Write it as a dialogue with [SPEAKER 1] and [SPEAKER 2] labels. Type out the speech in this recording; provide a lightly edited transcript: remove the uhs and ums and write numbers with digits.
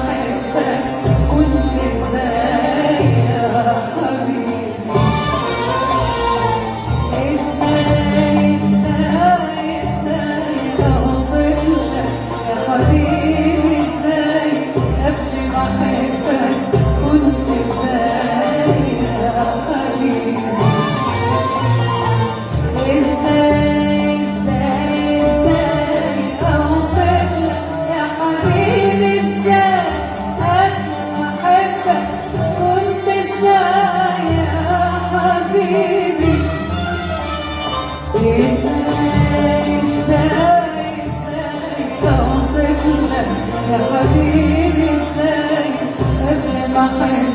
[SPEAKER 1] احبك كنت ازاي يا حبيبي؟ ازاي ازاي ازاي اوصف لك يا حبيبي؟ ازاي قبل ما احبك كنت ازاي يا حبيبي؟ ازاي ازاي ازاي اوصف لك يا حبيبي؟ ازاي قبل ما احبك كنت ازاي يا حبيبي؟ ازاي ازاي ازاي اوصف لك يا حبيبي؟ ازاي قبل ما احبك